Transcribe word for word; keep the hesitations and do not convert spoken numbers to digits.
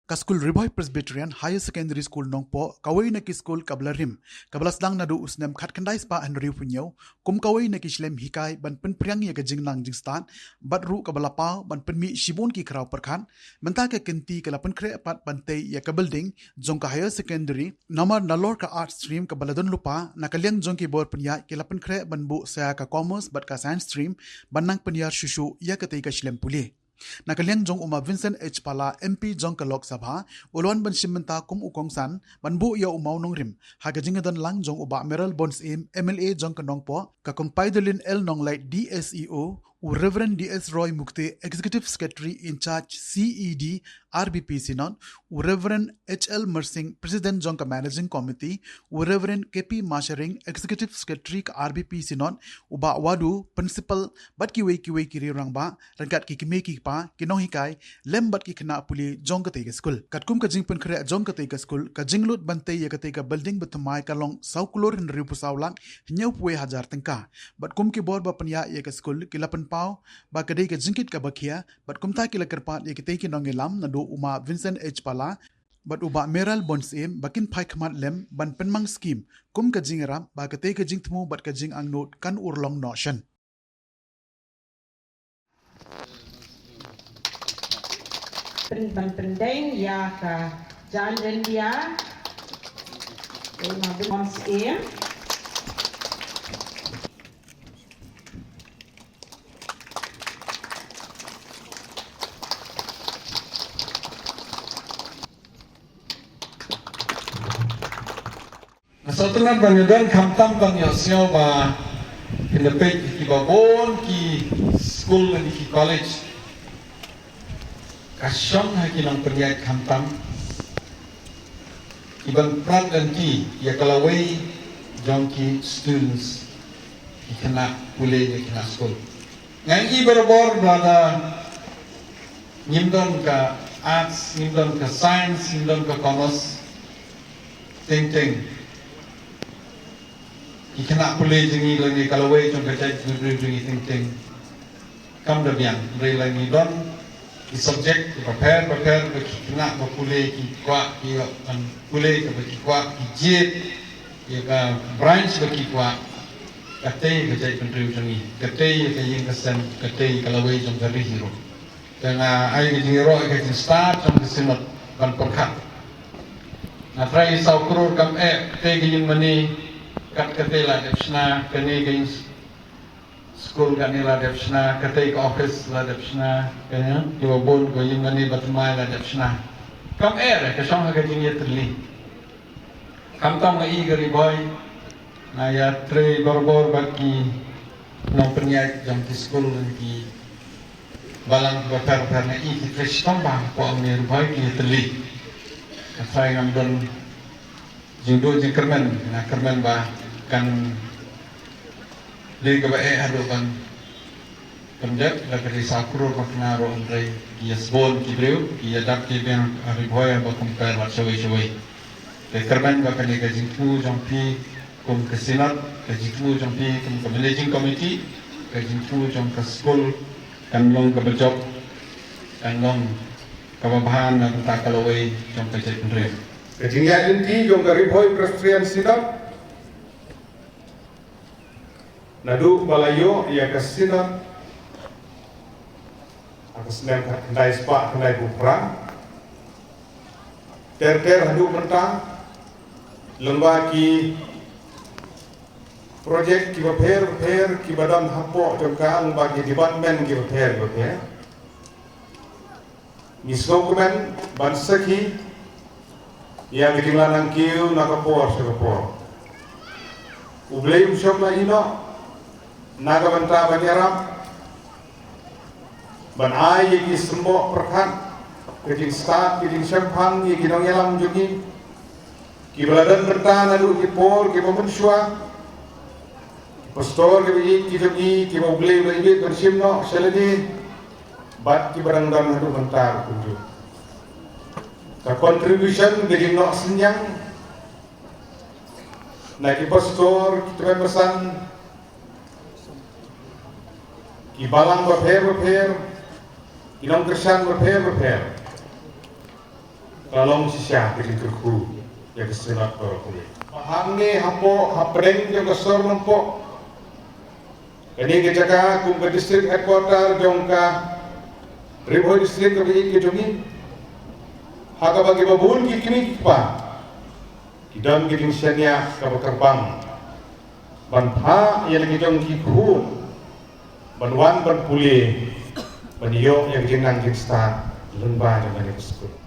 Ka skul Ri Bhoi Presbyterian Higher Secondary School Nongpoh kawei na ki skul kaba la rim, kaba la sdang naduh u snem khatkhyndai spah hynriewphew hynñiew kum kawei na ki shlem hikai ban pynphriang ïa ka jingnang jingstad, bad ruh kaba la paw ban pynmih shibun ki khraw pyrkhat. Mynta ka kynti ka la pynkhreh pat ban tei ïa ka building jong ka higher secondary, namar nalor ka art stream kaba la don lypa, na ka liang jong ki bor pynïaid ki la pynkhreh ban buh sa ka commerce bad ka science stream ban nang pynïar shuh shuh ïa katei ka shlem pule. Na ka liang jong u ma Vincent H Pala, M P jong ka Lok Sabha, u la wan ban shim bynta kum u kongsan ban buh ïa u mawnongrim ha ka jingdon lang jong u Bah Mayralborn Syiem, M L A jong ka Nongpoh, ka Kong Paidolin L Nonglait, D S E O, u Reverend D S Roy Mukte, Executive Secretary in charge C E D R B P Synod, u Reverend H L Myrsing, President jong ka Managing Committee, u Reverend K P Masharing, Executive Secretary ka R B P Synod, u Bah Wadu, Principal, bad kiwei kiwei ki riew rangbah, ryngkat ki kmie ki kpa, ki nonghikai, lem bad ki khynnah pule jong katei ka skul. Katkum ka jingpynkhreh jong katei ka skul, ka jinglut ban tei ïa katei ka building bathymmai ka long saw klur hynriewphew saw lak hynñiewphew wei hajar tyngka. Bad kum ki bor ba pynïaid ïa ka skul ki la pynpaw ba ka dei ka jingkit kaba khia, bad kumta ki la kyrpad ïa kitei ki nongïalam naduh u ma Vincent H Pala bad u Bah Mayralborn Syiem ba kin phai khmat lem ban pynmang skim kum ka jingïarap ba katei ka jingthmu bad ka jingangnud kan urlong noh shen. Pyn-, ban pyndeng ïa ka jaiñ ryndia. Ïa u ma Mayralborn Syiem. Nga sngewtynnat ba nga don khamtam tang ïohsngew ba phin da peit kiba bun ki skul lane ki college ka shong ha ki nongpynïaid khamtam, kiban prat lynti ïa ka lawei jong ki students, ki khynnah pule, ki khynnah skul. Nga ïohi barabor ba lada ngim don ka arts, ngim don ka science, ngim don ka commerce, teng teng ki khynnah pule jong ngi lane ka lawei jong ka jaitbynriew jong ngi teng teng kam da biang. Hynrei lada ngi don ki subject bapher bapher ba ki khynnah ba pule ki kwah, ki ïoh ban pule kaba ki kwah, ki jied ïa ka branch ba ki kwah, ka tei ka jaitbynriew jong ngi, ka tei ka ïing ka sem, ka tei ka lawei jong ka ri hi ruh. Te nga ai ka jingïaroh ïa ka jingstad jong ka Synod ban pyrkhat. Nga trai saw klur kam eh, ka tei ka ïing mane, kat ka tei la dep shna, kane ka ïing skul kane la dep shna, ka tei ka office la dep shna, kane kiba bun ka ïing mane bathymmai la dep shna. Kam eh re, ka shong ha ka jingïatylli. Khamtam nga i ka Ri Bhoi, nga ïatrei barabor bad ki nongpynïaid jong ki skul, ki balang bapher bapher, nga i ki trei shitom bha hapoh ka Ri Bhoi, ki ïatylli. Nga trai ngam don jingduh jingkyrmen, nga kyrmen ba kan dei kaba eh haduh ban pyndep, la ka dei saw klur ba kynnoh ruh, hynrei ki ïa sbun ki briew, ki ïa dap ki biang ha Ri Bhoi ba compare bad shawei shawei. Te kyrmen ba kane ka jingthmu jong phi kum ka Synod, ka jingthmu jong phi kum ka Managing Committee, ka jingthmu jong ka skul kan long kaba jop, kan long kaba bha na ka bynta ka lawei jong ka jaitbynriew. Ka jingïaid lynti jong ka Ri Bhoi Presbyterian Synod naduh ba la ïoh ïa ka Synod ha ka snem khyndai spah khyndaiphew phra, ter ter haduh mynta, lyngba ki project kiba pher pher kiba don hapoh jong ka, lyngba ki department kiba pher kiba pher. Ngi sngewkmen ban sakhi ïa ka jinglanang kiew na ka por sha ka por. U Blei um shym la ïehnoh na ka bynta ban ïarap, ban ai ïa ki symboh pyrkhat, ka jingstad, ka jingshemphang ïa ki nongïalam jong ngi kiba la don bynta naduh ki por kiba mynshuwa. Ki pastor kiba ïeit ki jong ngi kiba U Blei u la ïeit ban shim noh sha lade, bad kiba dang don haduh mynta ruh kumjuh. Ka contribution, ka jingnoh synñiang na ki pastor, ki tymmen basan, ki balang bapher bapher, ki nongkyrshan bapher bapher. Ka long shisha ka jingkyrkhu ïa ka Synod baroh kawei. Hangne hapoh hapdeng jong ka sor Nongpoh, kane ka jaka kum ka district headquarter jong ka Ri Bhoi District kaba ïeit ka jong ngi, ha kaba kiba bun ki kmie ki kpa ki don ka jingshaniah kaba kyrpang ban phah ïa la ki jong ki khun ban wan ban pule, ban ïoh ïa ka jingnang jingstad lyngba jong kane ka skul.